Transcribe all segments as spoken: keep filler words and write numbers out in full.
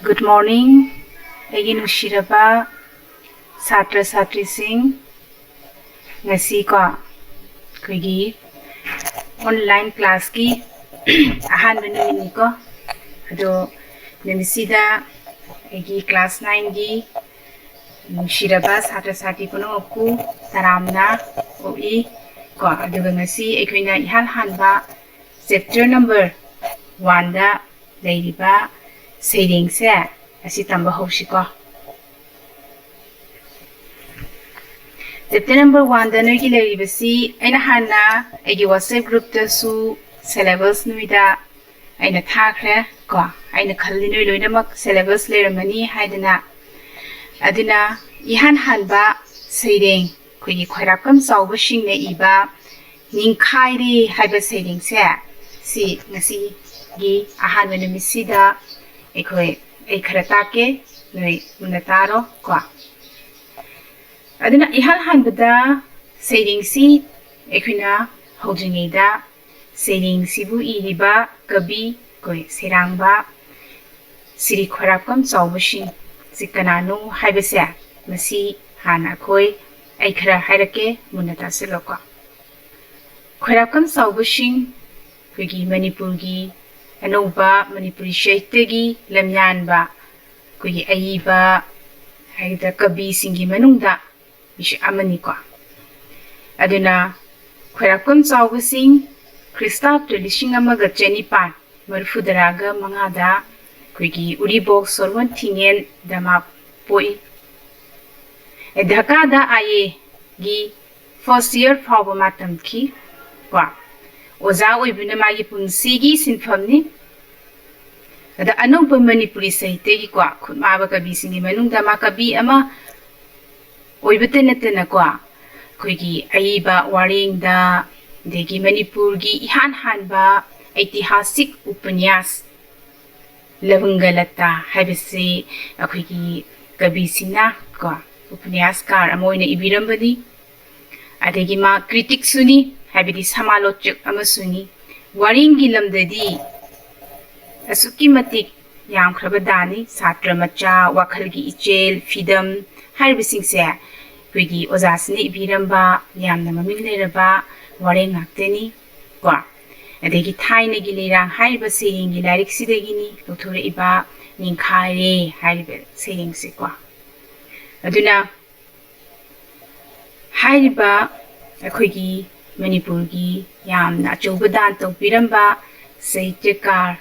Good morning, ꯑꯩꯒꯤ ꯅꯨꯡꯁꯤꯔꯕ ꯁꯥꯇ꯭ꯔ ꯁꯥꯇ꯭ꯔꯤꯁꯤꯡ꯫ ꯉꯁꯤꯀꯣ ꯑꯩꯈꯣꯏꯒꯤ online classꯀꯤ ꯑꯍꯥꯟꯕ ꯅꯨꯃꯤꯠꯅꯤꯀꯣ꯫ ꯑꯗꯣ ꯅꯨꯃꯤꯠꯁꯤꯗ ꯑꯩꯒꯤ class nineꯒꯤ ꯅꯨꯡꯁꯤꯔꯕ ꯁꯥꯇ꯭ꯔ ꯁꯥꯇ꯭ꯔꯤ ꯄꯨꯝꯅꯃꯛꯄꯨ ꯇꯔꯥꯝꯅ ꯑꯣꯛꯏ ꯀꯣ꯫ ꯑꯗꯨꯒ ꯉꯁꯤ ꯑꯩꯈꯣꯏꯅ ꯏꯍꯥꯟ ꯍꯥꯟꯕ chapter number oneꯗ ꯂꯩꯔꯤꯕ ꯁꯩꯔꯦꯡꯁꯦ ꯑꯁꯤ ꯇꯝꯕ ꯍꯧꯁꯤꯀꯣ꯫ Chapter number oneꯗ ꯅꯣꯏꯒꯤ ꯂꯩꯔꯤꯕꯁꯤ ꯑꯩꯅ ꯍꯥꯟꯅ ꯑꯩꯒꯤ WhatsApp groupꯇꯁꯨ syllabus ꯅꯣꯏꯗ ꯑꯩꯅ ꯊꯥꯈ꯭ꯔꯦ ꯀꯣ꯫ ꯑꯩꯅ ꯈꯜꯂꯤ ꯅꯣꯏ ꯂꯣꯏꯅꯃꯛ syllabus ꯂꯩꯔꯝꯃꯅꯤ ꯍꯥꯏꯗꯅ꯫ ꯑꯗꯨꯅ ꯏꯍꯥꯟ ꯍꯥꯟꯕ ꯁꯩꯔꯦꯡ ꯑꯩꯈꯣꯏꯒꯤ ꯈ꯭ꯋꯥꯏꯔꯥꯛꯄꯝ ꯆꯥꯎꯕꯁꯤꯡꯅ ꯏꯕ ꯅꯤꯡꯈꯥꯏꯔꯦ ꯍꯥꯏꯕ ꯁꯩꯔꯦꯡꯁꯦ ꯁꯤ ꯉꯁꯤꯒꯤ ꯑꯍꯥꯟꯕ ꯅꯨꯃꯤꯠꯁꯤꯗ ꯑꯩꯈꯣꯏ ꯑꯩ ꯈꯔ ꯇꯥꯛꯀꯦ, ꯅꯣꯏ ꯃꯨꯟꯅ ꯇꯥꯔꯣ ꯀꯣ꯫ ꯑꯗꯨꯅ ꯏꯍꯥꯟ ꯍꯥꯟꯕꯗ ꯁꯩꯔꯦꯡꯁꯤ ꯑꯩꯈꯣꯏꯅ ꯍꯧꯗ꯭ꯔꯤꯉꯩꯗ ꯁꯩꯔꯦꯡꯁꯤꯕꯨ ꯏꯔꯤꯕ ꯀꯕꯤ ꯑꯩꯈꯣꯏ ꯁꯩꯔꯥꯡꯕ ꯁ꯭ꯔꯤ ꯈ꯭ꯋꯥꯏꯔꯥꯛꯄꯝ ꯆꯥꯎꯕꯁꯤꯡ ꯁꯤ ꯀꯅꯥꯅꯣ ꯍꯥꯏꯕꯁꯦ ꯃꯁꯤ ꯍꯥꯟꯅ ꯑꯩꯈꯣꯏ ꯑꯩ ꯈꯔ ꯍꯥꯏꯔꯛꯀꯦ, ꯃꯨꯟꯅ ꯇꯥꯁꯤꯜꯂꯣꯀꯣ꯫ ꯈ꯭ꯋꯥꯏꯔꯥꯛꯄꯝ ꯆꯥꯎꯕꯁꯤꯡ ꯑꯩꯈꯣꯏꯒꯤ ꯃꯅꯤꯄꯨꯔꯒꯤ ꯑꯅꯧꯕ ꯃꯅꯤꯄꯨꯔꯤ ꯁꯥꯍꯤꯇ꯭ꯌꯒꯤ ꯂꯝꯌꯥꯟꯕ ꯑꯩꯈꯣꯏꯒꯤ ꯑꯏꯕ ꯍꯥꯏꯒꯗ꯭ꯔꯥ ꯀꯕꯤꯁꯤꯡꯒꯤ ꯃꯅꯨꯡꯗ ꯃꯤꯁꯛ ꯑꯃꯅꯤꯀꯣ꯫ ꯑꯗꯨꯅ ꯈ꯭ꯋꯥꯏꯔꯥꯛꯄꯝ ꯆꯥꯎꯕꯁꯤꯡ ꯈ꯭ꯔꯤꯁꯇꯥꯕꯗ ꯂꯤꯁꯤꯡ ꯑꯃꯒ ꯆꯅꯤꯄꯥꯟ ꯃꯔꯤꯐꯨꯇꯔꯥꯒ ꯃꯉꯥꯗ ꯑꯩꯈꯣꯏꯒꯤ ꯎꯔꯤꯄꯣꯛ ꯁꯣꯔꯣꯟ ꯊꯤꯡꯉꯦꯟꯗ ꯃꯥ ꯄꯣꯛꯏ꯫ ꯙꯀꯥꯗ IAꯒꯤ first year ꯐꯥꯎꯕ ꯃꯥ ꯇꯝꯈꯤ ꯀꯣ꯫ ꯑꯣꯖꯥ ꯑꯣꯏꯕꯅ ꯃꯥꯒꯤ ꯄꯨꯟꯁꯤꯒꯤ ꯁꯤꯟꯐꯝꯅꯤ꯫ ꯑꯗ ꯑꯅꯧꯕ ꯃꯅꯤꯄꯨꯔꯤ ꯁꯥꯍꯤꯇ꯭ꯌꯒꯤꯀꯣ ꯈꯨꯠꯃꯥꯕ ꯀꯕꯤꯁꯤꯡꯒꯤ ꯃꯅꯨꯡꯗ ꯃꯥ ꯀꯕꯤ ꯑꯃ ꯑꯣꯏꯕꯇ ꯅꯠꯇꯅꯀꯣ ꯑꯩꯈꯣꯏꯒꯤ ꯑꯏꯕ ꯋꯥꯔꯦꯡꯗ, ꯑꯗꯒꯤ ꯃꯅꯤꯄꯨꯔꯒꯤ ꯏꯍꯥꯟ ꯍꯥꯟꯕ ꯏꯇꯤꯍꯥꯁꯤꯛ ꯎꯄꯅ꯭ꯌꯥꯁ ꯂꯕꯪꯒ ꯂꯇꯥ ꯍꯥꯏꯕꯁꯤ ꯑꯩꯈꯣꯏꯒꯤ ꯀꯕꯤꯁꯤꯡꯅ ꯀꯣ ꯎꯄꯅ꯭ꯌꯥꯁꯀꯥꯔ ꯑꯃ ꯑꯣꯏꯅ ꯏꯕꯤꯔꯝꯕꯅꯤ꯫ ꯑꯗꯒꯤ ꯃꯥ ꯀ꯭ꯔꯤꯇꯤꯛꯁꯨꯅꯤ, ꯍꯥꯏꯕꯗꯤ ꯁꯃꯥꯂꯣꯆꯛ ꯑꯃꯁꯨꯅꯤ꯫ ꯋꯥꯔꯦꯡꯒꯤ ꯂꯝꯗꯗꯤ ꯑꯁꯨꯛꯀꯤ ꯃꯇꯤꯛ ꯌꯥꯝꯈ꯭ꯔꯕ ꯗꯥꯅꯤ꯫ ꯁꯥꯇ꯭ꯔ ꯃꯆꯥ, ꯋꯥꯈꯜꯒꯤ ꯏꯆꯦꯜ, ꯐꯤꯗꯝ ꯍꯥꯏꯔꯤꯕꯁꯤꯡꯁꯦ ꯑꯩꯈꯣꯏꯒꯤ ꯑꯣꯖꯥꯁꯤꯅ ꯏꯕꯤꯔꯝꯕ ꯌꯥꯝꯅ ꯃꯃꯤꯡ ꯂꯩꯔꯕ ꯋꯥꯔꯦꯡ ꯉꯥꯛꯇꯅꯤ ꯀꯣ꯫ ꯑꯗꯒꯤ ꯊꯥꯏꯅꯒꯤ ꯂꯩꯔꯥꯡ ꯍꯥꯏꯔꯤꯕ ꯁꯩꯔꯦꯡꯒꯤ ꯂꯥꯏꯔꯤꯛꯁꯤꯗꯒꯤꯅꯤ ꯂꯧꯊꯣꯔꯛꯏꯕ ꯅꯤꯡꯈꯥꯏꯔꯦ ꯍꯥꯏꯔꯤꯕ ꯁꯩꯔꯦꯡꯁꯦ ꯀꯣ꯫ ꯑꯗꯨꯅ ꯍꯥꯏꯔꯤꯕ ꯑꯩꯈꯣꯏꯒꯤ ꯃꯅꯤꯄꯨꯔꯒꯤ ꯌꯥꯝꯅ ꯑꯆꯧꯕ ꯗꯥꯟ ꯇꯧꯕꯤꯔꯝꯕ ꯁꯥꯍꯤꯇ꯭ꯌꯀꯥꯔ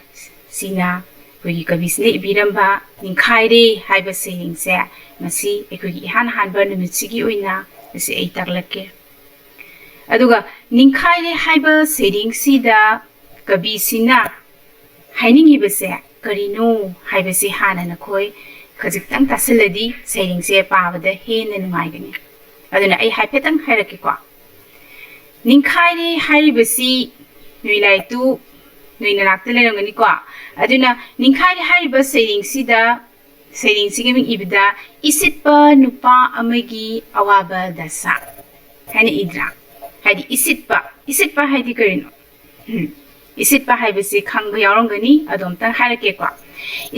ꯁꯤꯅ ꯑꯩꯈꯣꯏꯒꯤ ꯀꯕꯤꯁꯤꯅ ꯏꯕꯤꯔꯝꯕ ꯅꯤꯡꯈꯥꯏꯔꯦ ꯍꯥꯏꯕ ꯁꯩꯔꯦꯡꯁꯦ ꯉꯁꯤ ꯑꯩꯈꯣꯏꯒꯤ ꯏꯍꯥꯟ ꯍꯥꯟꯕ ꯅꯨꯃꯤꯠꯁꯤꯒꯤ ꯑꯣꯏꯅ ꯉꯁꯤ ꯑꯩ ꯇꯥꯛꯂꯛꯀꯦ꯫ ꯑꯗꯨꯒ ꯅꯤꯡꯈꯥꯏꯔꯦ ꯍꯥꯏꯕ ꯁꯩꯔꯦꯡꯁꯤꯗ ꯀꯕꯤꯁꯤꯅ ꯍꯥꯏꯅꯤꯡꯉꯤꯕꯁꯦ ꯀꯔꯤꯅꯣ ꯍꯥꯏꯕꯁꯤ ꯍꯥꯟꯅ ꯅꯈꯣꯏ ꯈꯖꯤꯛꯇꯪ ꯇꯥꯁꯤꯜꯂꯗꯤ ꯁꯩꯔꯦꯡꯁꯦ ꯄꯥꯕꯗ ꯍꯦꯟꯅ ꯅꯨꯡꯉꯥꯏꯒꯅꯤ꯫ ꯑꯗꯨꯅ ꯑꯩ ꯍꯥꯏꯐꯦꯠꯇꯪ ꯍꯥꯏꯔꯛꯀꯦꯀꯣ꯫ ꯅꯤꯡꯈꯥꯏꯔꯦ ꯍꯥꯏꯔꯤꯕꯁꯤ ꯅꯣꯏ ꯂꯥꯏꯔꯤꯛꯇꯨ ꯅꯣꯏ ꯅꯅꯥꯛꯇ ꯂꯩꯔꯝꯒꯅꯤꯀꯣ꯫ ꯑꯗꯨꯅ ꯅꯤꯡꯈꯥꯏꯔꯦ ꯍꯥꯏꯔꯤꯕ ꯁꯩꯔꯦꯡꯁꯤꯗ, ꯁꯩꯔꯦꯡꯁꯤꯒꯤ ꯃꯤꯡ ꯏꯕꯗ ꯏꯁꯤꯠꯄ ꯅꯨꯄꯥ ꯑꯃꯒꯤ ꯑꯋꯥꯕ ꯗꯁꯥ ꯍꯥꯏꯅ ꯏꯗ꯭ꯔꯥ? ꯍꯥꯏꯗꯤ ꯏꯁꯤꯠꯄ, ꯏꯁꯤꯠꯄ ꯍꯥꯏꯗꯤ ꯀꯔꯤꯅꯣ? ꯎꯝ, ꯏꯁꯤꯠꯄ ꯍꯥꯏꯕꯁꯤ ꯈꯪꯕ ꯌꯥꯎꯔꯝꯒꯅꯤ, ꯑꯗꯣ ꯑꯝꯇꯪ ꯍꯥꯏꯔꯛꯀꯦꯀꯣ꯫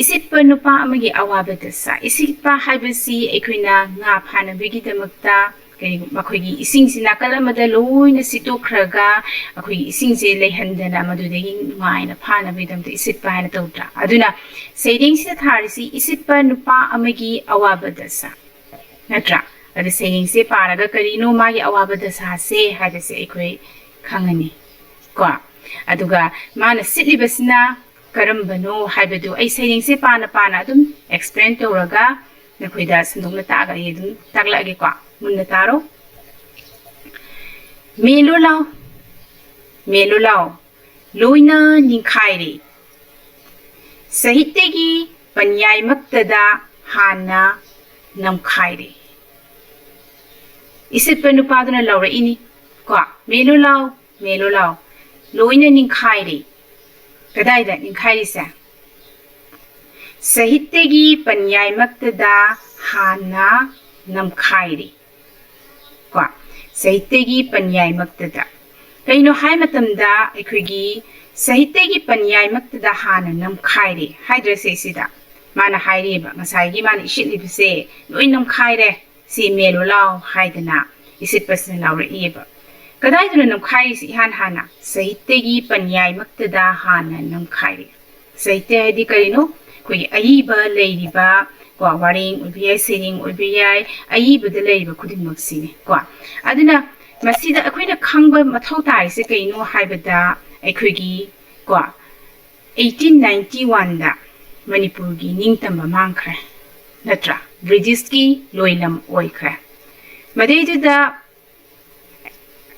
ꯏꯁꯤꯠꯄ ꯅꯨꯄꯥ ꯑꯃꯒꯤ ꯑꯋꯥꯕ ꯗꯁꯥ꯫ ꯏꯁꯤꯠꯄ ꯍꯥꯏꯕꯁꯤ ꯑꯩꯈꯣꯏꯅ ꯉꯥ ꯐꯥꯅꯕꯒꯤꯗꯃꯛꯇ ꯀꯔꯤ, ꯃꯈꯣꯏꯒꯤ ꯏꯁꯤꯡꯁꯤ ꯅꯥꯀꯜ ꯑꯃꯗ ꯂꯣꯏꯅ ꯁꯤꯠꯇꯣꯛꯈ꯭ꯔꯒ ꯑꯩꯈꯣꯏꯒꯤ ꯏꯁꯤꯡꯁꯦ ꯂꯩꯍꯟꯗꯅ ꯃꯗꯨꯗꯒꯤ ꯅꯨꯡꯉꯥꯏꯅ ꯐꯥꯅꯕꯒꯤꯗꯃꯛꯇ ꯏꯁꯤꯠꯄ ꯍꯥꯏꯅ ꯇꯧꯗ꯭ꯔꯥ? ꯑꯗꯨꯅ ꯁꯩꯔꯦꯡꯁꯤꯗ ꯊꯥꯔꯤꯁꯤ ꯏꯁꯤꯠꯄ ꯅꯨꯄꯥ ꯑꯃꯒꯤ ꯑꯋꯥꯕ ꯗꯁꯥ ꯅꯠꯇ꯭ꯔꯥ? ꯑꯗ ꯁꯩꯔꯦꯡꯁꯦ ꯄꯥꯔꯒ ꯀꯔꯤꯅꯣ ꯃꯥꯒꯤ ꯑꯋꯥꯕ ꯗꯁꯥꯁꯦ ꯍꯥꯏꯕꯁꯦ ꯑꯩꯈꯣꯏ ꯈꯪꯉꯅꯤ ꯀꯣ꯫ ꯑꯗꯨꯒ ꯃꯥꯅ ꯁꯤꯠꯂꯤꯕꯁꯤꯅ ꯀꯔꯝꯕꯅꯣ ꯍꯥꯏꯕꯗꯨ ꯑꯩ ꯁꯩꯔꯦꯡꯁꯦ ꯄꯥꯅ ꯄꯥꯅ ꯑꯗꯨꯝ explain ꯇꯧꯔꯒ ꯅꯈꯣꯏꯗ ꯁꯟꯗꯣꯛꯅ ꯇꯥꯛꯑꯒ ꯑꯩ ꯑꯗꯨꯝ ꯇꯥꯛꯂꯛꯑꯒꯦꯀꯣ꯫ ꯃꯨꯟꯅ ꯇꯥꯔꯣ꯫ ꯃꯦꯂꯨ ꯂꯥꯎ, ꯃꯦꯂꯨ ꯂꯥꯎ, ꯂꯣꯏꯅ ꯅꯤꯡꯈꯥꯏꯔꯦ꯫ ꯁꯥꯍꯤꯇ꯭ꯌꯒꯤ ꯄꯟꯌꯥꯏꯃꯛꯇꯗ ꯍꯥꯟꯅ ꯅꯝꯈꯥꯏꯔꯦ꯫ ꯏꯁꯤꯠꯄ ꯅꯨꯄꯥꯗꯨꯅ ꯂꯥꯎꯔꯛꯏꯅꯤ ꯀꯣ, "ꯃꯦꯂꯨ ꯂꯥꯎ, ꯃꯦꯂꯨ ꯂꯥꯎ, ꯂꯣꯏꯅ ꯅꯤꯡꯈꯥꯏꯔꯦ"꯫ ꯀꯗꯥꯏꯗ ꯅꯤꯡꯈꯥꯏꯔꯤꯁꯦ? ꯁꯥꯍꯤꯇ꯭ꯌꯒꯤ ꯄꯟꯌꯥꯏꯃꯛꯇꯗ ꯍꯥꯟꯅ ꯅꯝꯈꯥꯏꯔꯦ꯫ ꯀꯣ, ꯁꯥꯍꯤꯇ꯭ꯌꯒꯤ ꯄꯟꯌꯥꯏꯃꯛꯇꯗ꯫ ꯀꯩꯅꯣ ꯍꯥꯏ ꯃꯇꯝꯗ ꯑꯩꯈꯣꯏꯒꯤ ꯁꯥꯍꯤꯇ꯭ꯌꯒꯤ ꯄꯟꯌꯥꯏꯃꯛꯇꯗ ꯍꯥꯟꯅ ꯅꯝꯈꯥꯏꯔꯦ ꯍꯥꯏꯗ꯭ꯔꯁꯦ ꯁꯤꯗ꯫ ꯃꯥꯅ ꯍꯥꯏꯔꯤꯕ, ꯉꯁꯥꯏꯒꯤ ꯃꯥꯅ ꯏꯁꯤꯠꯂꯤꯕꯁꯦ ꯂꯣꯏ ꯅꯝꯈꯥꯏꯔꯦ, ꯁꯤ ꯃꯦꯜꯂꯨ ꯂꯥꯎ ꯍꯥꯏꯗꯅ ꯏꯁꯤꯠꯄꯁꯤꯅ ꯂꯥꯎꯔꯛꯏꯑꯕ꯫ ꯀꯗꯥꯏꯗꯅꯣ ꯅꯝꯈꯥꯏꯔꯤꯁꯤ? ꯏꯍꯥꯟ ꯍꯥꯟꯅ ꯁꯥꯍꯤꯇ꯭ꯌꯒꯤ ꯄꯟꯌꯥꯏꯃꯛꯇꯗ ꯍꯥꯟꯅ ꯅꯝꯈꯥꯏꯔꯦ꯫ ꯁꯥꯍꯤꯇ꯭ꯌ ꯍꯥꯏꯗꯤ ꯀꯔꯤꯅꯣ? ꯑꯩꯈꯣꯏꯒꯤ ꯑꯏꯕ ꯂꯩꯔꯤꯕ, ꯀꯣ, ꯋꯥꯔꯦꯡ ꯑꯣꯏꯕ ꯌꯥꯏ, ꯁꯩꯔꯦꯡ ꯑꯣꯏꯕ ꯌꯥꯏ, ꯑꯏꯕꯗ ꯂꯩꯔꯤꯕ ꯈꯨꯗꯤꯡꯃꯛꯁꯤꯅꯦ, ꯀꯣ꯫ ꯑꯗꯨꯅ ꯃꯁꯤꯗ ꯑꯩꯈꯣꯏꯅ ꯈꯪꯕ ꯃꯊꯧ ꯇꯥꯔꯤꯁꯦ ꯀꯩꯅꯣ ꯍꯥꯏꯕꯗ, ꯑꯩꯈꯣꯏꯒꯤ, ꯀꯣ, eighteen ninety one ꯗ ꯃꯅꯤꯄꯨꯔꯒꯤ ꯅꯤꯡꯇꯝꯕ ꯃꯥꯡꯈ꯭ꯔꯦ, ꯅꯠꯇ꯭ꯔꯥ? ꯕ꯭ꯔꯤꯇꯤꯁꯀꯤ ꯂꯣꯏꯂꯝ ꯑꯣꯏꯈ꯭ꯔꯦ꯫ ꯃꯗꯩꯗꯨꯗ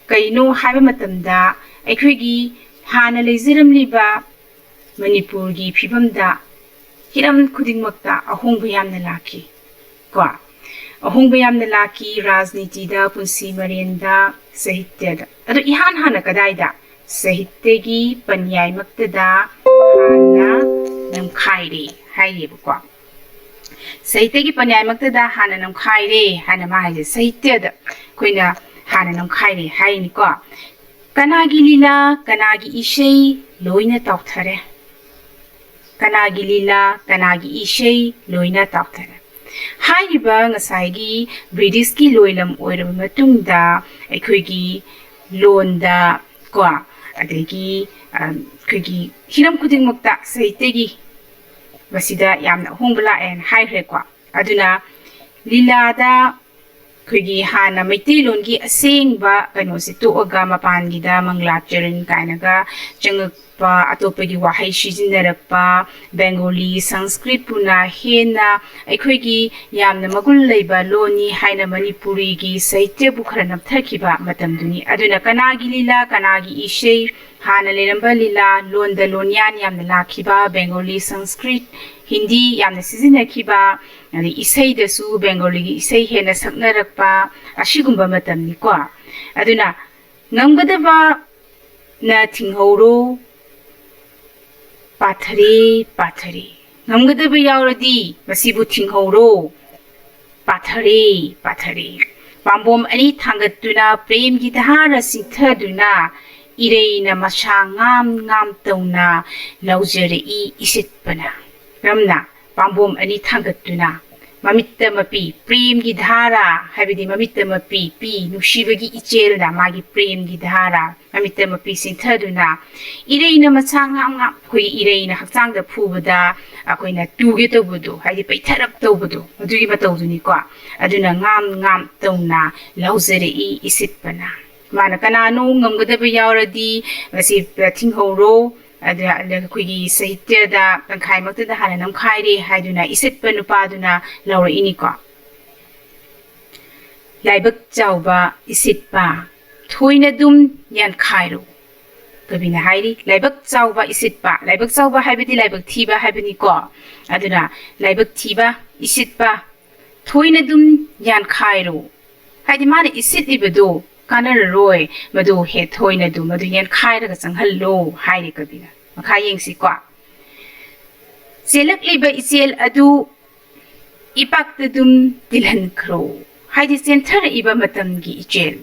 ꯀꯩꯅꯣ ꯍꯥꯏꯕ ꯃꯇꯝꯗ, ꯑꯩꯈꯣꯏꯒꯤ ꯍꯥꯟꯅ ꯂꯩꯖꯔꯝꯂꯤꯕ ꯃꯅꯤꯄꯨꯔꯒꯤ ꯐꯤꯕꯝꯗ ꯍꯤꯔꯝ ꯈꯨꯗꯤꯡꯃꯛꯇ ꯑꯍꯣꯡꯕ ꯌꯥꯝꯅ ꯂꯥꯛꯈꯤ, ꯀꯣ꯫ ꯑꯍꯣꯡꯕ ꯌꯥꯝꯅ ꯂꯥꯛꯈꯤ, ꯔꯥꯖꯅꯤꯇꯤꯗ, ꯄꯨꯟꯁꯤ ꯃꯔꯦꯟꯗ, ꯁꯥꯍꯤꯇ꯭ꯌꯗ꯫ ꯑꯗꯣ ꯏꯍꯥꯟ ꯍꯥꯟꯅ ꯀꯗꯥꯏꯗ? ꯁꯥꯍꯤꯇ꯭ꯌꯒꯤ ꯄꯟꯌꯥꯏꯃꯛꯇꯗ ꯍꯥꯟꯅ ꯅꯝꯈꯥꯏꯔꯦ ꯍꯥꯏꯔꯤꯕꯀꯣ꯫ ꯁꯥꯍꯤꯇ꯭ꯌꯒꯤ ꯄꯟꯌꯥꯏꯃꯛꯇꯗ ꯍꯥꯟꯅ ꯅꯝꯈꯥꯏꯔꯦ ꯍꯥꯏꯅ ꯃꯥ ꯍꯥꯏꯁꯦ ꯁꯥꯍꯤꯇ꯭ꯌꯗ ꯑꯩꯈꯣꯏꯅ ꯍꯥꯟꯅ ꯅꯝꯈꯥꯏꯔꯦ ꯍꯥꯏꯅꯤꯀꯣ꯫ ꯀꯅꯥꯒꯤ ꯂꯤꯂꯥ, ꯀꯅꯥꯒꯤ ꯏꯁꯩ ꯂꯣꯏꯅ ꯇꯥꯎꯊꯔꯦ꯫ ꯀꯅꯥꯒꯤ ꯂꯤꯂꯥ, ꯀꯅꯥꯒꯤ ꯏꯁꯩ ꯂꯣꯏꯅ ꯇꯥꯎꯊꯔꯦ꯫ ꯍꯥꯏꯔꯤꯕ ꯉꯁꯥꯏꯒꯤ ꯕ꯭ꯔꯤꯇꯤꯁꯀꯤ ꯂꯣꯏꯂꯝ ꯑꯣꯏꯔꯕ ꯃꯇꯨꯡꯗ ꯑꯩꯈꯣꯏꯒꯤ ꯂꯣꯟꯗ, ꯀꯣ, ꯑꯗꯒꯤ, ꯑ, ꯑꯩꯈꯣꯏꯒꯤ ꯍꯤꯔꯝ ꯈꯨꯗꯤꯡꯃꯛꯇ ꯁꯥꯍꯤꯇ꯭ꯌꯒꯤ ꯃꯁꯤꯗ ꯌꯥꯝꯅ ꯑꯍꯣꯡꯕ ꯂꯥꯛꯑꯦꯅ ꯍꯥꯏꯈ꯭ꯔꯦꯀꯣ꯫ ꯑꯗꯨꯅ ꯂꯤꯂꯥꯗ ꯑꯩꯈꯣꯏꯒꯤ ꯍꯥꯟꯅ ꯃꯩꯇꯩꯂꯣꯟꯒꯤ ꯑꯁꯦꯡꯕ ꯀꯩꯅꯣꯁꯦ ꯇꯣꯛꯑꯒ ꯃꯄꯥꯟꯒꯤꯗ ꯃꯪꯒ꯭ꯂꯥꯆꯔꯟ ꯀꯥꯏꯅꯒ ꯆꯪꯉꯛꯄ, ꯑꯇꯣꯞꯄꯒꯤ ꯋꯥꯍꯩ ꯁꯤꯖꯤꯟꯅꯔꯛꯄ, ꯕꯦꯡꯒꯣꯂꯤ, ꯁꯪꯁꯀ꯭ꯔꯤꯠꯄꯨꯅ ꯍꯦꯟꯅ ꯑꯩꯈꯣꯏꯒꯤ ꯌꯥꯝꯅ ꯃꯒꯨꯟ ꯂꯩꯕ ꯂꯣꯟꯅꯤ ꯍꯥꯏꯅ ꯃꯅꯤꯄꯨꯔꯤꯒꯤ ꯁꯥꯍꯤꯇ꯭ꯌꯕꯨ ꯈꯔ ꯅꯝꯊꯈꯤꯕ ꯃꯇꯝꯗꯨꯅꯤ꯫ ꯑꯗꯨꯅ ꯀꯅꯥꯒꯤ ꯂꯤꯂꯥ, ꯀꯅꯥꯒꯤ ꯏꯁꯩ, ꯍꯥꯟꯅ ꯂꯩꯔꯝꯕ ꯂꯤꯂꯥ, ꯂꯣꯟꯗ ꯂꯣꯟꯌꯥꯟ ꯌꯥꯝꯅ ꯂꯥꯛꯈꯤꯕ, ꯕꯦꯡꯒꯣꯂꯤ, ꯁꯪꯁꯀ꯭ꯔꯤꯠ, ꯍꯤꯟꯗꯤ ꯌꯥꯝꯅ ꯁꯤꯖꯤꯟꯅꯈꯤꯕ, ꯑꯗꯩ ꯏꯁꯩꯗꯁꯨ ꯕꯦꯡꯒꯣꯂꯤꯒꯤ ꯏꯁꯩ ꯍꯦꯟꯅ ꯁꯛꯅꯔꯛꯄ, ꯑꯁꯤꯒꯨꯝꯕ ꯃꯇꯝꯅꯤꯀꯣ꯫ ꯑꯗꯨꯅ ꯉꯝꯒꯗꯕꯅ ꯊꯤꯡꯍꯧꯔꯣ, ꯄꯥꯊꯔꯦ, ꯄꯥꯊꯔꯦ꯫ ꯉꯝꯒꯗꯕ ꯌꯥꯎꯔꯗꯤ ꯃꯁꯤꯕꯨ ꯊꯤꯡꯍꯧꯔꯣ, ꯄꯥꯊꯔꯦ, ꯄꯥꯊꯔꯦ꯫ ꯄꯥꯝꯕꯣꯝ ꯑꯅꯤ ꯊꯥꯡꯒꯠꯇꯨꯅ ꯄ꯭ꯔꯦꯝꯒꯤ ꯙꯥꯔꯥ ꯆꯤꯡꯊꯗꯨꯅ ꯏꯔꯩꯅ ꯃꯁꯥ ꯉꯥꯝ ꯉꯥꯝ ꯇꯧꯅ ꯂꯥꯎꯖꯔꯛꯏ ꯏꯁꯤꯠꯄꯅ꯫ ꯀꯔꯝꯅ? ꯄꯥꯝꯕꯣꯝ ꯑꯅꯤ ꯊꯥꯡꯒꯠꯇꯨꯅ, ꯃꯃꯤꯠꯇ ꯃꯄꯤ, ꯄ꯭ꯔꯦꯝꯒꯤ ꯙꯥꯔꯥ ꯍꯥꯏꯕꯗꯤ ꯃꯃꯤꯠꯇ ꯃꯄꯤ, ꯄꯤ, ꯅꯨꯡꯁꯤꯕꯒꯤ ꯏꯆꯦꯜꯅ ꯃꯥꯒꯤ ꯄ꯭ꯔꯦꯝꯒꯤ ꯙꯥꯔꯥ ꯃꯃꯤꯠꯇ ꯃꯄꯤ ꯆꯤꯟꯊꯗꯨꯅ, ꯏꯔꯩꯅ ꯃꯁꯥ ꯉꯥꯝ ꯉꯥꯝ, ꯑꯩꯈꯣꯏꯒꯤ ꯏꯔꯩꯅ ꯍꯛꯆꯥꯡꯗ ꯐꯨꯕꯗ ꯑꯩꯈꯣꯏꯅ ꯇꯨꯒꯦ ꯇꯧꯕꯗꯣ, ꯍꯥꯏꯗꯤ ꯄꯩꯊꯔꯞ ꯇꯧꯕꯗꯣ, ꯑꯗꯨꯒꯤ ꯃꯇꯧꯗꯨꯅꯤꯀꯣ꯫ ꯑꯗꯨꯅ ꯉꯥꯝ ꯉꯥꯝ ꯇꯧꯅ ꯂꯥꯎꯖꯔꯛꯏ ꯏꯁꯤꯠꯄꯅ꯫ ꯃꯥꯅ ꯀꯅꯥꯅꯣ ꯉꯝꯒꯗꯕ ꯌꯥꯎꯔꯗꯤ ꯃꯁꯤ ꯊꯤꯡꯍꯧꯔꯣ, ꯑꯗ ꯑꯩꯈꯣꯏꯒꯤ ꯁꯥꯍꯤꯇ꯭ꯌꯗ ꯇꯪꯈꯥꯏꯃꯛꯇꯗ ꯍꯥꯟꯅ ꯅꯝꯈꯥꯏꯔꯦ ꯍꯥꯏꯗꯨꯅ ꯏꯁꯤꯠꯄ ꯅꯨꯄꯥꯗꯨꯅ ꯂꯥꯎꯔꯛꯏꯅꯤꯀꯣ꯫ ꯂꯥꯏꯕꯛ ꯆꯥꯎꯕ ꯏꯁꯤꯠꯄ, ꯊꯣꯏꯅꯗꯨꯝ ꯌꯥꯟꯈꯥꯏꯔꯣ꯫ ꯀꯕꯤꯅ ꯍꯥꯏꯔꯤ, ꯂꯥꯏꯕꯛ ꯆꯥꯎꯕ ꯏꯁꯤꯠꯄ, ꯂꯥꯏꯕꯛ ꯆꯥꯎꯕ ꯍꯥꯏꯕꯗꯤ ꯂꯥꯏꯕꯛ ꯊꯤꯕ ꯍꯥꯏꯕꯅꯤꯀꯣ꯫ ꯑꯗꯨꯅ ꯂꯥꯏꯕꯛ ꯊꯤꯕ ꯏꯁꯤꯠꯄ, ꯊꯣꯏꯅꯗꯨꯝ ꯌꯥꯟꯈꯥꯏꯔꯣ꯫ ꯍꯥꯏꯗꯤ ꯃꯥꯅ ꯏꯁꯤꯠꯂꯤꯕꯗꯨ ꯀꯥꯟꯅꯔꯔꯣꯏ, ꯃꯗꯨ ꯍꯦ ꯊꯣꯏꯅꯗꯨꯝ ꯃꯗꯨ ꯌꯥꯟꯈꯥꯏꯔꯒ ꯆꯪꯍꯜꯂꯣ ꯍꯥꯏꯔꯤ ꯀꯕꯤꯅ꯫ ꯃꯈꯥ ꯌꯦꯡꯁꯤꯀꯣ꯫ ꯆꯦꯜꯂꯛꯂꯤꯕ ꯏꯆꯦꯜ ꯑꯗꯨ ꯏꯄꯥꯛꯇꯗꯨꯝ ꯇꯤꯜꯍꯟꯈ꯭ꯔꯣ꯫ ꯍꯥꯏꯗꯤ ꯆꯦꯟꯊꯔꯛꯏꯕ ꯃꯇꯝꯒꯤ ꯏꯆꯦꯜ꯫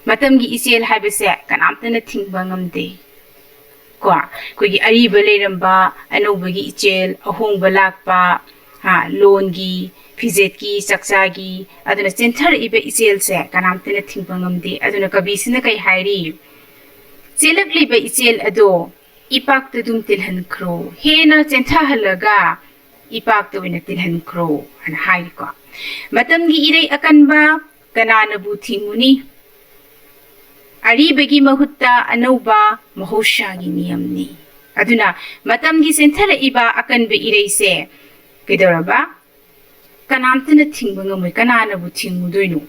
ꯃꯇꯝꯒꯤ ꯏꯆꯦꯜ ꯍꯥꯏꯕꯁꯦ ꯀꯅꯥꯝꯇꯅ ꯊꯤꯡꯕ ꯉꯝꯗꯦ꯫ ꯀꯣ, ꯑꯩꯈꯣꯏꯒꯤ ꯑꯔꯤꯕ ꯂꯩꯔꯝꯕ ꯑꯅꯧꯕꯒꯤ ꯏꯆꯦꯜ, ꯑꯍꯣꯡꯕ ꯂꯥꯛꯄ, ꯍꯥ, ꯂꯣꯟꯒꯤ, ꯐꯤꯖꯦꯠꯀꯤ, ꯆꯥꯛꯆꯥꯒꯤ, ꯑꯗꯨꯅ ꯆꯦꯟꯊꯔꯛꯏꯕ ꯏꯆꯦꯜꯁꯦ ꯀꯅꯥꯝꯇꯅ ꯊꯤꯡꯕ ꯉꯝꯗꯦ꯫ ꯑꯗꯨꯅ ꯀꯕꯤꯁꯤꯅ ꯀꯩ ꯍꯥꯏꯔꯤ? ꯆꯦꯜꯂꯛꯂꯤꯕ ꯏꯆꯦꯜ ꯑꯗꯣ ꯏꯄꯥꯛꯇꯗꯨꯝ ꯇꯤꯜꯍꯟꯈ꯭ꯔꯣ, ꯍꯦꯟꯅ ꯆꯦꯟꯊꯍꯜꯂꯒ ꯏꯄꯥꯛꯇ ꯑꯣꯏꯅ ꯇꯤꯜꯍꯟꯈ꯭ꯔꯣ ꯍꯥꯏꯅ ꯍꯥꯏꯔꯤꯀꯣ꯫ ꯃꯇꯝꯒꯤ ꯏꯔꯩ ꯑꯀꯟꯕ ꯀꯅꯥꯅꯕꯨ ꯊꯤꯡꯉꯨꯅꯤ? ꯑꯔꯤꯕꯒꯤ ꯃꯍꯨꯠꯇ ꯑꯅꯧꯕ ꯃꯍꯧꯁꯥꯒꯤ ꯅꯤꯌꯝꯅꯤ꯫ ꯑꯗꯨꯅ ꯃꯇꯝꯒꯤ ꯆꯦꯟꯊꯔꯛꯏꯕ ꯑꯀꯟꯕ ꯏꯔꯩꯁꯦ ꯀꯩꯗꯧꯔꯕ? ꯀꯅꯥꯝꯇꯅ ꯊꯤꯡꯕ ꯉꯝꯃꯣꯏ꯫ ꯀꯅꯥꯅꯕꯨ ꯊꯤꯡꯉꯨꯗꯣꯏꯅꯣ?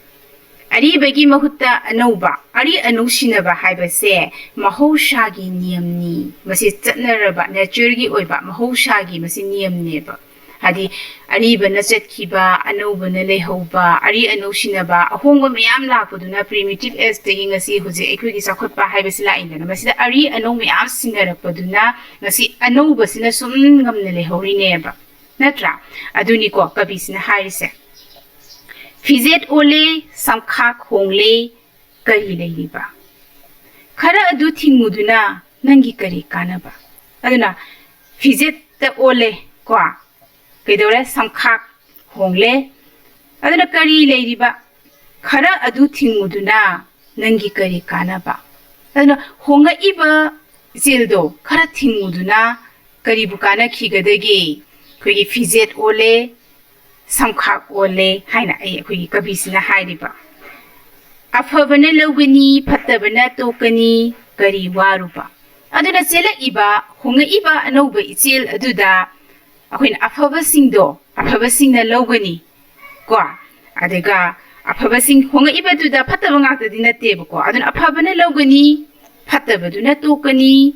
ꯑꯔꯤꯕꯒꯤ ꯃꯍꯨꯠꯇ ꯑꯅꯧꯕ, ꯑꯔꯤ ꯑꯅꯧ ꯁꯤꯟꯅꯕ ꯍꯥꯏꯕꯁꯦ ꯃꯍꯧꯁꯥꯒꯤ ꯅꯤꯌꯝꯅꯤ꯫ ꯃꯁꯤ ꯆꯠꯅꯔꯕ, ꯅꯦꯆꯔꯒꯤ ꯑꯣꯏꯕ, ꯃꯍꯧꯁꯥꯒꯤ ꯃꯁꯤ ꯅꯤꯌꯝꯅꯦꯕ꯫ ꯍꯥꯏꯗꯤ ꯑꯔꯤꯕꯅ ꯆꯠꯈꯤꯕ, ꯑꯅꯧꯕꯅ ꯂꯩꯍꯧꯕ, ꯑꯔꯤ ꯑꯅꯧ ꯁꯤꯟꯅꯕ, ꯑꯍꯣꯡꯕ ꯃꯌꯥꯝ ꯂꯥꯛꯄꯗꯨꯅ primitive age ꯇꯒꯤ ꯉꯁꯤ ꯍꯧꯖꯤꯛ ꯑꯩꯈꯣꯏꯒꯤ ꯆꯥꯎꯈꯠꯄ ꯍꯥꯏꯕꯁꯤ ꯂꯥꯛꯏꯗꯅ, ꯃꯁꯤꯗ ꯑꯔꯤ ꯑꯅꯧ ꯃꯌꯥꯝ ꯁꯤꯟꯅꯔꯛꯄꯗꯨꯅ ꯉꯁꯤ ꯑꯅꯧꯕꯁꯤꯅ ꯁꯨꯝ ꯉꯝꯅ ꯂꯩꯍꯧꯔꯤꯅꯦꯕ, ꯅꯠꯇ꯭ꯔꯥ? ꯑꯗꯨꯅꯤꯀꯣ ꯀꯕꯤꯁꯤꯅ ꯍꯥꯏꯔꯤꯁꯦ꯫ ꯐꯤꯖꯦꯠ ꯑꯣꯜꯂꯦ, ꯁꯝꯈꯥꯛ ꯍꯣꯡꯂꯦ, ꯀꯔꯤ ꯂꯩꯔꯤꯕ? ꯈꯔ ꯑꯗꯨ ꯊꯤꯡꯉꯨꯗꯨꯅ ꯅꯪꯒꯤ ꯀꯔꯤ ꯀꯥꯟꯅꯕ? ꯑꯗꯨꯅ ꯐꯤꯖꯦꯠꯇ ꯑꯣꯜꯂꯦ ꯀꯣ, ꯀꯩꯗꯧꯔꯦ? ꯁꯝꯈꯥꯛ ꯍꯣꯡꯂꯦ꯫ ꯑꯗꯨꯅ ꯀꯔꯤ ꯂꯩꯔꯤꯕ? ꯈꯔ ꯑꯗꯨ ꯊꯤꯡꯉꯨꯗꯨꯅ ꯅꯪꯒꯤ ꯀꯔꯤ ꯀꯥꯟꯅꯕ? ꯑꯗꯨꯅ ꯍꯣꯡꯂꯛꯏꯕ ꯏꯆꯦꯜꯗꯣ ꯈꯔ ꯊꯤꯡꯉꯨꯗꯨꯅ ꯀꯔꯤꯕꯨ ꯀꯥꯟꯅꯈꯤꯒꯗꯒꯦ? ꯑꯩꯈꯣꯏꯒꯤ ꯐꯤꯖꯦꯠ ꯑꯣꯜꯂꯦ, ꯁꯝꯈꯥꯛ ꯑꯣꯜꯂꯦ ꯍꯥꯏꯅ ꯑꯩ, ꯑꯩꯈꯣꯏꯒꯤ ꯀꯕꯤꯁꯤꯅ ꯍꯥꯏꯔꯤꯕ꯫ "ꯑꯐꯕꯅ ꯂꯧꯒꯅꯤ, ꯐꯠꯇꯕꯅ ꯇꯣꯛꯀꯅꯤ, ꯀꯔꯤ ꯋꯥꯔꯨꯕ?" ꯑꯗꯨꯅ ꯆꯦꯜꯂꯛꯏꯕ, ꯍꯣꯡꯂꯛꯏꯕ ꯑꯅꯧꯕ ꯏꯆꯦꯜ ꯑꯗꯨꯗ ꯑꯩꯈꯣꯏꯅ ꯑꯐꯕꯁꯤꯡꯗꯣ ꯑꯐꯕꯁꯤꯡꯅ ꯂꯧꯒꯅꯤ ꯀꯣ, ꯑꯗꯨꯒ ꯑꯐꯕꯁꯤꯡ ꯍꯣꯡꯂꯛꯏꯕꯗꯨꯗ ꯐꯠꯇꯕ ꯉꯥꯛꯇꯗꯤ ꯅꯠꯇꯦꯕꯀꯣ꯫ ꯑꯗꯨꯅ ꯑꯐꯕꯅ ꯂꯧꯒꯅꯤ, ꯐꯠꯇꯕꯗꯨꯅ ꯇꯣꯛꯀꯅꯤ,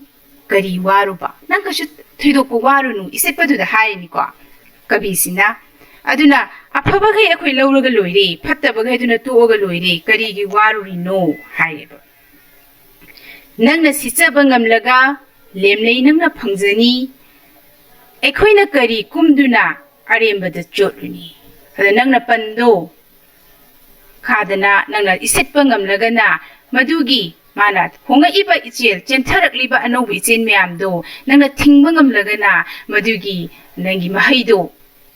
ꯀꯔꯤ ꯋꯥꯔꯨꯕ? ꯅꯪ ꯀꯩꯁꯨ ꯊꯣꯏꯗꯣꯛꯄ ꯋꯥꯔꯨꯅꯨ, ꯏꯆꯠꯄꯗꯨꯗ ꯍꯥꯏꯔꯤꯅꯤꯀꯣ ꯀꯕꯤꯁꯤꯅ꯫ ꯑꯗꯨꯅ ꯑꯐꯕꯈꯩ ꯑꯩꯈꯣꯏ ꯂꯧꯔꯒ ꯂꯣꯏꯔꯦ, ꯐꯠꯇꯕꯈꯩꯗꯨꯅ ꯇꯣꯛꯑꯒ ꯂꯣꯏꯔꯦ, ꯀꯔꯤꯒꯤ ꯋꯥꯔꯨꯔꯤꯅꯣ ꯍꯥꯏꯔꯦꯕ꯫ "ꯅꯪꯅ ꯁꯤꯠꯆꯕ ꯉꯝꯂꯒ ꯂꯦꯝꯂꯩ ꯅꯪꯅ ꯐꯪꯖꯅꯤ, ꯑꯩꯈꯣꯏꯅ ꯀꯔꯤ ꯀꯨꯝꯗꯨꯅ ꯑꯔꯦꯝꯕꯗ ꯆꯣꯠꯂꯨꯅꯤ?" ꯑꯗ ꯅꯪꯅ ꯄꯟꯗꯣ ꯈꯥꯗꯅ ꯅꯪꯅ ꯏꯁꯤꯠꯄ ꯉꯝꯂꯒꯅ, ꯃꯗꯨꯒꯤ ꯃꯥꯅ ꯍꯣꯡꯂꯛꯏꯕ ꯏꯆꯦꯜ, ꯆꯦꯟꯊꯔꯛꯂꯤꯕ ꯑꯅꯧꯕ ꯏꯆꯦꯜ ꯃꯌꯥꯝꯗꯣ ꯅꯪꯅ ꯊꯤꯡꯕ ꯉꯝꯂꯒꯅ, ꯃꯗꯨꯒꯤ ꯅꯪꯒꯤ ꯃꯍꯩꯗꯣ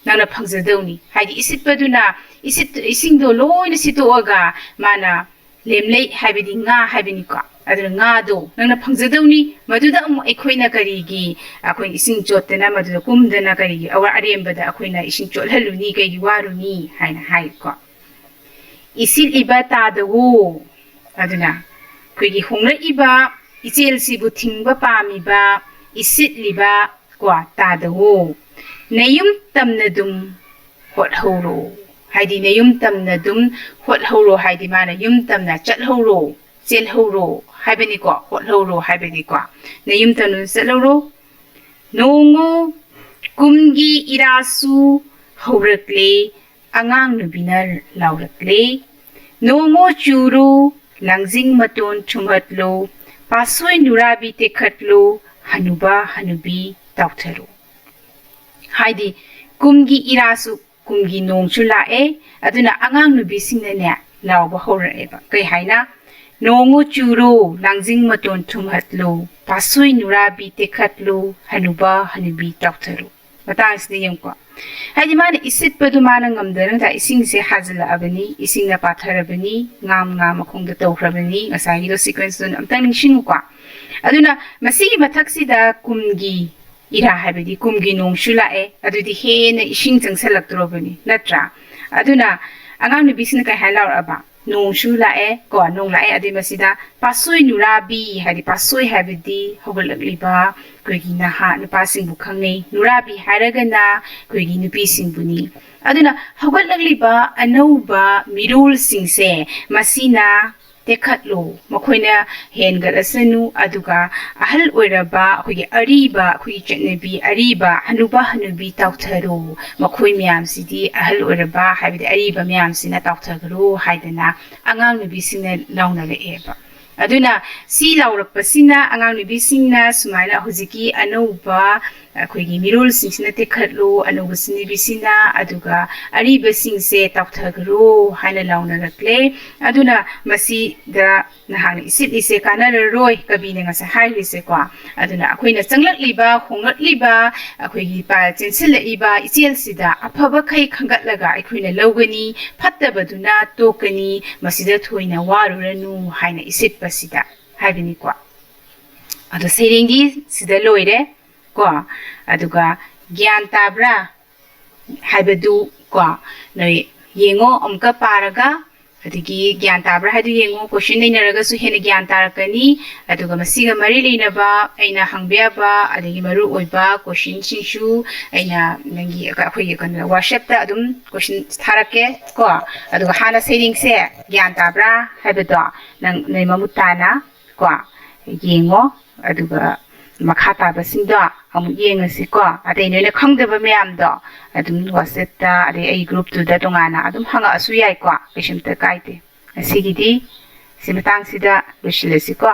ꯅꯪꯅ ꯐꯪꯖꯗꯧꯅꯤ꯫ ꯍꯥꯏꯗꯤ ꯏꯁꯤꯠꯄꯗꯨꯅ ꯏꯁꯤꯠ-, ꯏꯁꯤꯡꯗꯣ ꯂꯣꯏꯅ ꯁꯤꯠꯇꯣꯛꯑꯒ ꯃꯥꯅ ꯂꯦꯝꯂꯩ ꯍꯥꯏꯕꯗꯤ ꯉꯥ ꯍꯥꯏꯕꯅꯤꯀꯣ꯫ ꯑꯗꯨꯅ ꯉꯥꯗꯣ ꯅꯪꯅ ꯐꯪꯖꯗꯧꯅꯤ꯫ ꯃꯗꯨꯗ ꯑꯃꯨꯛ ꯑꯩꯈꯣꯏꯅ ꯀꯔꯤꯒꯤ, ꯑꯩꯈꯣꯏ ꯏꯁꯤꯡ ꯆꯣꯠꯇꯅ ꯃꯗꯨꯗ ꯀꯨꯝꯗꯅ ꯀꯔꯤꯒꯤ ꯑꯋꯥ-, ꯑꯔꯦꯝꯕꯗ ꯑꯩꯈꯣꯏꯅ ꯏꯁꯤꯡ ꯆꯣꯠꯍꯜꯂꯨꯅꯤ, ꯀꯩꯒꯤ ꯋꯥꯔꯨꯅꯤ ꯍꯥꯏꯅ ꯍꯥꯏꯀꯣ꯫ "ꯏꯁꯤꯠꯂꯤꯕ ꯇꯥꯗꯋꯣ"꯫ ꯑꯗꯨꯅ ꯑꯩꯈꯣꯏꯒꯤ ꯍꯣꯡꯂꯛꯏꯕ ꯏꯆꯦꯜꯁꯤꯕꯨ ꯊꯤꯡꯕ ꯄꯥꯝꯃꯤꯕ, ꯏꯁꯤꯠꯂꯤꯕ ꯀꯣ, ꯇꯥꯗꯋꯣ, "ꯅꯌꯨꯝ ꯇꯝꯅꯗꯨꯝ ꯍꯣꯠꯍꯧꯔꯣ"꯫ ꯍꯥꯏꯗꯤ ꯅꯌꯨꯝ ꯇꯝꯅꯗꯨꯝ ꯍꯣꯠꯍꯧꯔꯣ ꯍꯥꯏꯗꯤ ꯃꯥꯅ ꯌꯨꯝ ꯇꯝꯅ ꯆꯠꯍꯧꯔꯣ, ꯆꯦꯜꯍꯧꯔꯣ ꯍꯥꯏꯕꯅꯤꯀꯣ, ꯍꯣꯠꯍꯧꯔꯣ ꯍꯥꯏꯕꯅꯤꯀꯣ꯫ "ꯅꯌꯨꯝ ꯇꯝꯅ ꯆꯠꯍꯧꯔꯣ"꯫ "ꯅꯣꯡꯉꯣ ꯀꯨꯝꯒꯤ ꯏꯔꯥꯁꯨ ꯍꯧꯔꯛꯂꯦ, ꯑꯉꯥꯡ ꯅꯨꯕꯤꯅ ꯂꯥꯎꯔꯛꯂꯦ"꯫ "ꯅꯣꯡꯉꯣ ꯆꯨꯔꯣ, ꯂꯥꯡꯖꯤꯡ ꯃꯇꯣꯟ ꯊꯨꯝꯍꯠꯂꯣ, ꯄꯥꯠꯁꯣꯏ ꯅꯨꯔꯥꯕꯤ ꯇꯦꯛꯈꯠꯂꯣ, ꯍꯅꯨꯕ ꯍꯅꯨꯕꯤ ꯇꯥꯎꯊꯔꯣ"꯫ ꯍꯥꯏꯗꯤ ꯀꯨꯝꯒꯤ ꯏꯔꯥꯁꯨ, ꯀꯨꯝꯒꯤ ꯅꯣꯡꯁꯨ ꯂꯥꯛꯑꯦ, ꯑꯗꯨꯅ ꯑꯉꯥꯡ ꯅꯨꯕꯤꯁꯤꯡꯅꯅꯦ ꯂꯥꯎꯕ ꯍꯧꯔꯛꯑꯦꯕ꯫ ꯀꯩ ꯍꯥꯏꯅ? ꯅꯣꯡꯉꯨ ꯆꯨꯔꯣ, ꯂꯥꯡꯖꯤꯡ ꯃꯇꯣꯟ ꯊꯨꯝꯍꯠꯂꯨ, ꯄꯥꯁꯣꯏ ꯅꯨꯔꯥꯕꯤ ꯇꯦꯛꯈꯠꯂꯨ, ꯍꯅꯨꯕ ꯍꯅꯨꯕꯤ ꯇꯥꯎꯊꯔꯨ꯫ ꯃꯇꯥꯡꯁꯤꯗ ꯌꯦꯡꯉꯨꯀꯣ, ꯍꯥꯏꯗꯤ ꯃꯥꯅ ꯏꯁꯤꯠꯄꯗꯨ ꯃꯥꯅ ꯉꯝꯗꯅ ꯉꯁꯥꯏ ꯏꯁꯤꯡꯁꯦ ꯍꯥꯖꯤꯜꯂꯛꯑꯕꯅꯤ, ꯏꯁꯤꯡꯅ ꯄꯥꯊꯔꯕꯅꯤ, ꯉꯥꯝ ꯉꯥ ꯃꯈꯣꯡꯗ ꯇꯧꯈ꯭ꯔꯕꯅꯤ, ꯉꯁꯥꯏꯒꯤꯗꯣ sequence ꯇꯨ ꯑꯝꯇꯪ ꯅꯤꯡꯁꯤꯡꯉꯨꯀꯣ꯫ ꯑꯗꯨꯅ ꯃꯁꯤꯒꯤ ꯃꯊꯛꯁꯤꯗ ꯀꯨꯝꯒꯤ ꯏꯔꯥ ꯍꯥꯏꯕꯗꯤ ꯀꯨꯝꯒꯤ ꯅꯣꯡꯁꯨ ꯂꯥꯛꯑꯦ, ꯑꯗꯨꯗꯤ ꯍꯦꯟꯅ ꯏꯁꯤꯡ ꯆꯪꯁꯜꯂꯛꯇ꯭ꯔꯣꯕꯅꯤ, ꯅꯠꯇ꯭ꯔꯥ? ꯑꯗꯨꯅ ꯑꯉꯥꯡ ꯅꯨꯄꯤꯁꯤꯅ ꯀꯩ ꯍꯥꯏ ꯂꯥꯎꯔꯛꯑꯕ? ꯅꯣꯡꯁꯨ ꯂꯥꯛꯑꯦ ꯀꯣ, ꯅꯣꯡ ꯂꯥꯛꯑꯦ, ꯑꯗꯨꯏ ꯃꯁꯤꯗ ꯄꯥꯁꯣꯏ ꯅꯨꯔꯥꯕꯤ ꯍꯥꯏꯗꯤ, ꯄꯥꯁꯣꯏ ꯍꯥꯏꯕꯗꯤ ꯍꯧꯒꯠꯂꯛꯂꯤꯕ ꯑꯩꯈꯣꯏꯒꯤ ꯅꯍꯥ ꯅꯨꯄꯥꯁꯤꯡꯕꯨ ꯈꯪꯅꯩ, ꯅꯨꯔꯥꯕꯤ ꯍꯥꯏꯔꯒꯅ ꯑꯩꯈꯣꯏꯒꯤ ꯅꯨꯄꯤꯁꯤꯡꯕꯨꯅꯤ꯫ ꯑꯗꯨꯅ ꯍꯧꯒꯠꯂꯛꯂꯤꯕ ꯑꯅꯧꯕ ꯃꯤꯔꯣꯜꯁꯤꯡꯁꯦ ꯃꯁꯤꯅ ꯇꯦꯛꯈꯠꯂꯨ, ꯃꯈꯣꯏꯅ ꯍꯦꯟꯒꯠꯂꯁꯅꯨ, ꯑꯗꯨꯒ ꯑꯍꯜ ꯑꯣꯏꯔꯕ ꯑꯩꯈꯣꯏꯒꯤ ꯑꯔꯤꯕ, ꯑꯩꯈꯣꯏꯒꯤ ꯆꯠꯅꯕꯤ ꯑꯔꯤꯕ ꯍꯅꯨꯕ ꯍꯅꯨꯕꯤ ꯇꯥꯎꯊꯔꯨ, ꯃꯈꯣꯏ ꯃꯌꯥꯝꯁꯤꯗꯤ ꯑꯍꯜ ꯑꯣꯏꯔꯕ ꯍꯥꯏꯕꯗꯤ ꯑꯔꯤꯕ ꯃꯌꯥꯝꯁꯤꯅ ꯇꯥꯎꯊꯈ꯭ꯔꯨ ꯍꯥꯏꯗꯅ ꯑꯉꯥꯡ ꯅꯨꯄꯤꯁꯤꯡꯅ ꯂꯥꯎꯅꯔꯛꯑꯦꯕ꯫ ꯑꯗꯨꯅ ꯁꯤ ꯂꯥꯎꯔꯛꯄꯁꯤꯅ ꯑꯉꯥꯡ ꯅꯨꯄꯤꯁꯤꯡꯅ ꯁꯨꯃꯥꯏꯅ ꯍꯧꯖꯤꯛꯀꯤ ꯑꯅꯧꯕ ꯑꯩꯈꯣꯏꯒꯤ ꯃꯤꯔꯣꯜꯁꯤꯡꯁꯤꯅ ꯇꯦꯛꯈꯠꯂꯨ, ꯑꯅꯧꯕ ꯆꯠꯅꯕꯤꯁꯤꯅ, ꯑꯗꯨꯒ ꯑꯔꯤꯕꯁꯤꯡꯁꯦ ꯇꯥꯎꯊꯈ꯭ꯔꯣ ꯍꯥꯏꯅ ꯂꯥꯎꯅꯔꯛꯂꯦ꯫ ꯑꯗꯨꯅ ꯃꯁꯤꯗ ꯅꯍꯥꯛꯅ ꯏꯁꯤꯠꯂꯤꯁꯦ ꯀꯥꯟꯅꯔꯔꯣꯏ, ꯀꯕꯤꯅ ꯉꯁꯥꯏ ꯍꯥꯏꯈ꯭ꯔꯤꯁꯦꯀꯣ꯫ ꯑꯗꯨꯅ ꯑꯩꯈꯣꯏꯅ ꯆꯪꯂꯛꯂꯤꯕ, ꯍꯣꯡꯂꯛꯂꯤꯕ, ꯑꯩꯈꯣꯏꯒꯤ ꯄ-, ꯆꯦꯟꯁꯤꯜꯂꯛꯏꯕ ꯏꯆꯦꯜꯁꯤꯗ ꯑꯐꯕꯈꯩ ꯈꯟꯒꯠꯂꯒ ꯑꯩꯈꯣꯏꯅ ꯂꯧꯒꯅꯤ, ꯐꯠꯇꯕꯗꯨꯅ ꯇꯣꯛꯀꯅꯤ, ꯃꯁꯤꯗ ꯊꯣꯏꯅ ꯋꯥꯔꯨꯔꯅꯨ ꯍꯥꯏꯅ ꯏꯁꯤꯠꯄꯁꯤꯗ ꯍꯥꯏꯕꯅꯤꯀꯣ꯫ ꯑꯗꯣ ꯁꯩꯔꯦꯡꯗꯤ ꯁꯤꯗ ꯂꯣꯏꯔꯦ ꯀꯣ꯫ ꯑꯗꯨꯒ ꯒ꯭ꯌꯥꯟ ꯇꯥꯕ꯭ꯔꯥ ꯍꯥꯏꯕꯗꯨ ꯀꯣ, ꯅꯣꯏ ꯌꯦꯡꯉꯣ ꯑꯃꯨꯛꯀ ꯄꯥꯔꯒ, ꯑꯗꯒꯤ ꯒ꯭ꯌꯥꯟ ꯇꯥꯕ꯭ꯔꯥ ꯍꯥꯏꯗꯨ ꯌꯦꯡꯉꯣ꯫ Question ꯅꯩꯅꯔꯒꯁꯨ ꯍꯦꯟꯅ ꯒ꯭ꯌꯥꯟ ꯇꯥꯔꯛꯀꯅꯤ꯫ ꯑꯗꯨꯒ ꯃꯁꯤꯒ ꯃꯔꯤ ꯂꯩꯅꯕ ꯑꯩꯅ ꯍꯪꯕ ꯌꯥꯕ, ꯑꯗꯒꯤ ꯃꯔꯨ ꯑꯣꯏꯕ questionꯁꯤꯡꯁꯨ ꯑꯩꯅ ꯅꯪꯒꯤ, ꯑꯩꯈꯣꯏꯒꯤ ꯀꯩꯅꯣ, WhatsAppꯇ ꯑꯗꯨꯝ question ꯊꯥꯔꯛꯀꯦ ꯀꯣ꯫ ꯑꯗꯨꯒ ꯍꯥꯟꯅ ꯁꯩꯔꯦꯡꯁꯦ ꯒ꯭ꯌꯥꯟ ꯇꯥꯕ꯭ꯔꯥ ꯍꯥꯏꯕꯗꯣ ꯅꯪ ꯅꯣꯏ ꯃꯃꯨꯠ ꯇꯥꯅ ꯀꯣ ꯌꯦꯡꯉꯣ꯫ ꯑꯗꯨꯒ ꯃꯈꯥ ꯇꯥꯕꯁꯤꯡꯗꯣ ꯑꯃꯨꯛ ꯌꯦꯡꯉꯁꯤꯀꯣ꯫ ꯑꯗꯩ ꯅꯣꯏꯅ ꯈꯪꯗꯕ ꯃꯌꯥꯝꯗꯣ ꯑꯗꯨꯝ WhatsAppꯇ, ꯑꯗꯩ ꯑꯩ groupꯇꯨꯗ ꯇꯣꯉꯥꯟꯅ ꯑꯗꯨꯝ ꯍꯪꯉꯛꯑꯁꯨ ꯌꯥꯏꯀꯣ, ꯀꯩꯁꯨꯝꯇ ꯀꯥꯏꯗꯦ꯫ ꯉꯁꯤꯒꯤꯗꯤ ꯁꯤ ꯃꯇꯥꯡꯁꯤꯗ ꯂꯣꯏꯁꯤꯜꯂꯁꯤꯀꯣ꯫